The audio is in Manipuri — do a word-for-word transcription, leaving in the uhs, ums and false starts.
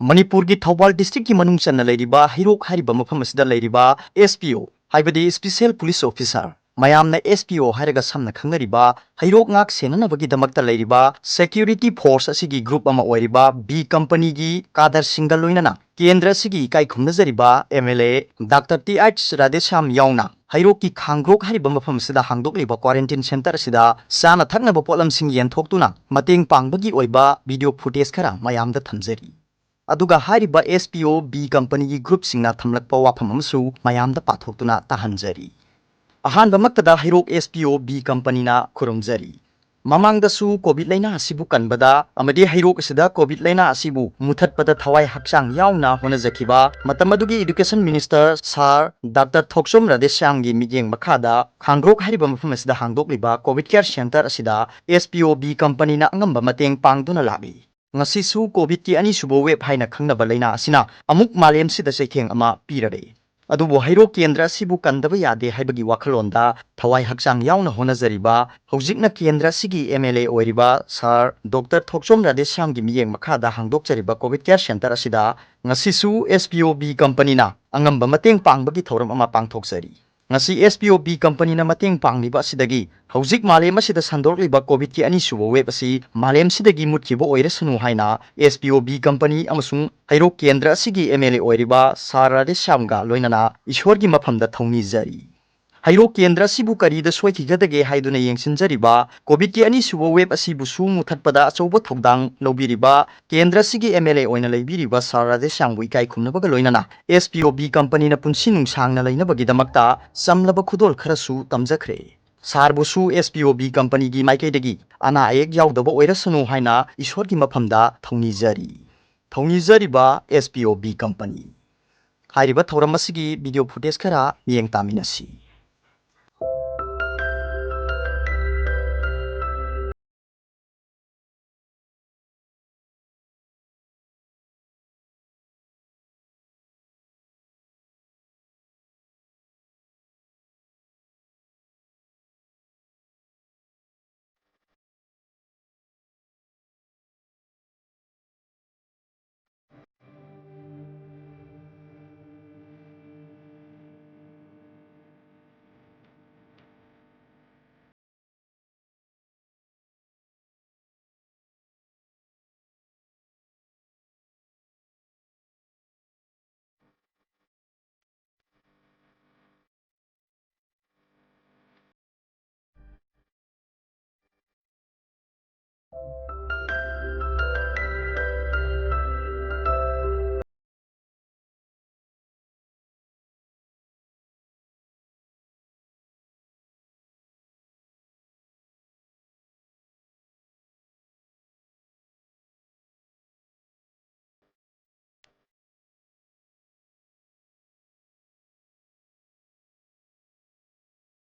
ꯃꯅꯤꯄꯨꯔꯒꯤ ꯊꯧꯕꯥꯜ ꯗꯤꯁꯇ꯭ꯔꯤꯛꯀꯤ ꯃꯅꯨꯡ ꯆꯟꯅ ꯂꯩꯔꯤꯕ ꯍꯩꯔꯣꯛ ꯍꯥꯏꯔꯤꯕ ꯃꯐꯝ ꯑꯁꯤꯗ ꯂꯩꯔꯤꯕ ꯑꯦꯁ ꯄꯤ ꯑꯣ, ꯍꯥꯏꯕꯗꯤ ꯁ꯭ꯄꯦꯁꯤꯌꯦꯜ ꯄꯨꯂꯤꯁ ꯑꯣꯐꯤꯁꯥꯔ, ꯃꯌꯥꯝꯅ ꯑꯦꯁ ꯄꯤ ꯑꯣ ꯍꯥꯏꯔꯒ ꯁꯝꯅ ꯈꯪꯅꯔꯤꯕ ꯍꯩꯔꯣꯛ ꯉꯥꯛ ꯁꯦꯟꯅꯅꯕꯒꯤꯗꯃꯛꯇ ꯂꯩꯔꯤꯕ ꯁꯦꯀ꯭ꯌꯨꯔꯤꯇꯤ ꯐꯣꯔꯁ ꯑꯁꯤꯒꯤ ꯒ꯭ꯔꯨꯞ ꯑꯃ ꯑꯣꯏꯔꯤꯕ ꯕꯤ ꯀꯝꯄꯅꯤꯒꯤ ꯀꯥꯗꯔꯁꯤꯡꯒ ꯂꯣꯏꯅꯅ ꯀꯦꯟꯗ꯭ꯔ ꯑꯁꯤꯒꯤ ꯏꯀꯥꯏ ꯈꯨꯝꯅꯖꯔꯤꯕ M L A doctor T H Radheshyam ꯌꯥꯎꯅ ꯍꯩꯔꯣꯛꯀꯤ ꯈꯥꯡꯒ꯭ꯔꯣꯛ ꯍꯥꯏꯔꯤꯕ ꯃꯐꯝ ꯑꯁꯤꯗ ꯍꯥꯡꯗꯣꯛꯂꯤꯕ ꯀ꯭ꯋꯥꯔꯦꯟꯇꯤꯟ ꯁꯦꯟꯇꯔ ꯑꯁꯤꯗ ꯆꯥꯅ ꯊꯛꯅꯕ ꯄꯣꯠꯂꯝꯁꯤꯡ ꯌꯦꯟꯊꯣꯛꯇꯨꯅ ꯃꯇꯦꯡ ꯄꯥꯡꯕꯒꯤ ꯑꯣꯏꯕ ꯚꯤꯗꯤꯑꯣ ꯐꯨꯇꯦꯖ ꯈꯔ ꯃꯌꯥꯝꯗ ꯊꯝꯖꯔꯤ꯫ ꯑꯗꯨꯒ ꯍꯥꯏꯔꯤꯕ ꯑꯦꯁ ꯄꯤ ꯑꯣ ꯕꯤ ꯀꯝꯄꯅꯤꯒꯤ ꯒ꯭ꯔꯨꯞꯁꯤꯡꯅ ꯊꯝꯂꯛꯄ ꯋꯥꯐꯝ ꯑꯃꯁꯨ ꯃꯌꯥꯝꯗ ꯄꯥꯊꯣꯛꯇꯨꯅ ꯇꯥꯍꯟꯖꯔꯤ꯫ ꯑꯍꯥꯟꯕꯃꯛꯇꯗ ꯍꯩꯔꯣꯛ ꯑꯦꯁ ꯄꯤ ꯑꯣ ꯕꯤ ꯀꯝꯄꯅꯤꯅ ꯈꯨꯔꯨꯝꯖꯔꯤ꯫ ꯃꯃꯥꯡꯗꯁꯨ ꯀꯣꯚꯤꯗ ꯂꯩꯅꯥ ꯑꯁꯤꯕꯨ ꯀꯟꯕꯗ ꯑꯃꯗꯤ ꯍꯩꯔꯣꯛ ꯑꯁꯤꯗ ꯀꯣꯚꯤꯗ ꯂꯩꯅꯥ ꯑꯁꯤꯕꯨ ꯃꯨꯊꯠꯄꯗ ꯊꯋꯥꯏ ꯍꯛꯆꯥꯡ ꯌꯥꯎꯅ ꯍꯣꯠꯅꯖꯈꯤꯕ ꯃꯇꯝ ꯑꯗꯨꯒꯤ ꯏꯗꯨꯀꯦꯁꯟ ꯃꯤꯅꯤꯁꯇꯔ ꯁꯥꯔ ꯗꯥꯛꯇꯔ ꯊꯣꯛꯆꯣꯝ ꯔꯥꯙꯦꯁ꯭ꯌꯥꯝꯒꯤ ꯃꯤꯠꯌꯦꯡ ꯃꯈꯥꯗ ꯈꯥꯡꯒ꯭ꯔꯣꯛ ꯍꯥꯏꯔꯤꯕ ꯃꯐꯝ ꯑꯁꯤꯗ ꯍꯥꯡꯗꯣꯛꯂꯤꯕ ꯀꯣꯚꯤꯗ ꯀꯦꯌꯔ ꯁꯦꯟꯇꯔ ꯑꯁꯤꯗ ꯑꯦꯁ ꯄꯤ ꯑꯣ ꯕꯤ ꯀꯝꯄꯅꯤꯅ ꯑꯉꯝꯕ ꯃꯇꯦꯡ ꯄꯥꯡꯗꯨꯅ ꯂꯥꯛꯂꯤ꯫ ꯉꯁꯤꯁꯨ ꯀꯣꯚꯤꯗꯀꯤ ꯑꯅꯤꯁꯨꯕ ꯋꯦꯕ ꯍꯥꯏꯅ ꯈꯪꯅꯕ ꯂꯩꯅꯥ ꯑꯁꯤꯅ ꯑꯃꯨꯛ ꯃꯥꯂꯦꯝꯁꯤꯗ ꯆꯩꯊꯦꯡ ꯑꯃ ꯄꯤꯔꯔꯦ꯫ ꯑꯗꯨꯕꯨ ꯍꯩꯔꯣꯛ ꯀꯦꯟꯗ꯭ꯔ ꯑꯁꯤꯕꯨ ꯀꯟꯗꯕ ꯌꯥꯗꯦ ꯍꯥꯏꯕꯒꯤ ꯋꯥꯈꯜꯂꯣꯟꯗ ꯊꯋꯥꯏ ꯍꯛꯆꯥꯡ ꯌꯥꯎꯅ ꯍꯣꯠꯅꯖꯔꯤꯕ ꯍꯧꯖꯤꯛꯅ ꯀꯦꯟꯗ꯭ꯔ ꯑꯁꯤꯒꯤ ꯑꯦꯝ ꯑꯦꯜ ꯑꯦ ꯑꯣꯏꯔꯤꯕ ꯁꯥꯔ ꯗꯣꯛꯇꯔ ꯊꯣꯛꯆꯣꯝ ꯔꯥꯙꯦꯁ꯭ꯌꯥꯝꯒꯤ ꯃꯤꯠꯌꯦꯡ ꯃꯈꯥꯗ ꯍꯥꯡꯗꯣꯛꯆꯔꯤꯕ ꯀꯣꯚꯤꯗ ꯀꯦꯌꯔ ꯁꯦꯟꯇꯔ ꯑꯁꯤꯗ ꯉꯁꯤꯁꯨ ꯑꯦꯁ ꯄꯤ ꯑꯣ ꯕꯤ ꯀꯝꯄꯅꯤꯅ ꯑꯉꯝꯕ ꯃꯇꯦꯡ ꯄꯥꯡꯕꯒꯤ ꯊꯧꯔꯝ ꯑꯃ ꯄꯥꯡꯊꯣꯛꯆꯔꯤ꯫ ꯉꯁꯤ ꯑꯦꯁ ꯄꯤ ꯑꯣ ꯕꯤ ꯀꯝꯄꯅꯤꯅ ꯃꯇꯦꯡ ꯄꯥꯡꯂꯤꯕ ꯑꯁꯤꯗꯒꯤ ꯍꯧꯖꯤꯛ ꯃꯥꯂꯦꯝ ꯑꯁꯤꯗ ꯁꯟꯗꯣꯔꯛꯂꯤꯕ ꯀꯣꯚꯤꯗꯀꯤ ꯑꯅꯤꯁꯨꯕ ꯋꯦꯕ ꯑꯁꯤ ꯃꯥꯂꯦꯝꯁꯤꯗꯒꯤ ꯃꯨꯠꯈꯤꯕ ꯑꯣꯏꯔꯁꯅꯨ ꯍꯥꯏꯅ ꯑꯦꯁ ꯄꯤ ꯑꯣ ꯕꯤ ꯀꯝꯄꯅꯤ ꯑꯃꯁꯨꯡ ꯍꯩꯔꯣꯛ ꯀꯦꯟꯗ꯭ꯔ ꯑꯁꯤꯒꯤ ꯑꯦꯝ ꯑꯦꯜ ꯑꯦ ꯑꯣꯏꯔꯤꯕ ꯁꯥꯔ ꯔꯥꯙꯦꯁ꯭ꯌꯥꯝꯒ ꯂꯣꯏꯅꯅ ꯏꯁꯣꯔꯒꯤ ꯃꯐꯝꯗ ꯊꯧꯅꯤꯖꯔꯤ꯫ ꯍꯩꯔꯣꯛ ꯀꯦꯟꯗ꯭ꯔ ꯑꯁꯤꯕꯨ ꯀꯔꯤꯗ ꯁꯣꯏꯈꯤꯒꯗꯒꯦ ꯍꯥꯏꯗꯨꯅ ꯌꯦꯡꯁꯤꯟꯖꯔꯤꯕ ꯀꯣꯚꯤꯗꯀꯤ ꯑꯅꯤꯁꯨꯕ ꯋꯦꯕ ꯑꯁꯤꯕꯨꯁꯨ ꯃꯨꯊꯠꯄꯗ ꯑꯆꯧꯕ ꯊꯧꯗꯥꯡ ꯂꯧꯕꯤꯔꯤꯕ ꯀꯦꯟꯗ꯭ꯔ ꯑꯁꯤꯒꯤ ꯑꯦꯝ ꯑꯦꯜ ꯑꯦ ꯑꯣꯏꯅ ꯂꯩꯕꯤꯔꯤꯕ ꯁꯥꯔ ꯔꯥꯙꯦꯁ꯭ꯌꯥꯝꯕꯨ ꯏꯀꯥꯏ ꯈꯨꯝꯅꯕꯒ ꯂꯣꯏꯅꯅ ꯑꯦꯁ ꯄꯤ ꯑꯣ ꯕꯤ ꯀꯝꯄꯅꯤꯅ ꯄꯨꯟꯁꯤ ꯅꯨꯡꯁꯥꯡꯅ ꯂꯩꯅꯕꯒꯤꯗꯃꯛꯇ ꯆꯝꯂꯕ ꯈꯨꯗꯣꯜ ꯈꯔꯁꯨ ꯇꯝꯖꯈ꯭ꯔꯦ꯫ ꯁꯥꯔꯕꯨꯁꯨ ꯑꯦꯁ ꯄꯤ ꯑꯣ ꯕꯤ ꯀꯝꯄꯅꯤꯒꯤ ꯃꯥꯏꯀꯩꯗꯒꯤ ꯑꯅꯥ ꯑꯌꯦꯛ ꯌꯥꯎꯗꯕ ꯑꯣꯏꯔꯁꯅꯨ ꯍꯥꯏꯅ ꯏꯁꯣꯔꯒꯤ ꯃꯐꯝꯗ ꯊꯧꯅꯤꯖꯔꯤ꯫ ꯊꯧꯅꯤꯖꯔꯤꯕ ꯑꯦꯁ ꯄꯤ ꯑꯣ ꯕꯤ ꯀꯝꯄꯅꯤ꯫ ꯍꯥꯏꯔꯤꯕ ꯊꯧꯔꯝ ꯑꯁꯤꯒꯤ ꯚꯤꯗꯤꯑꯣ ꯐꯨꯇꯦꯖ ꯈꯔ ꯃꯤꯠꯌꯦꯡ ꯇꯥꯃꯤꯟꯅꯁꯤ꯫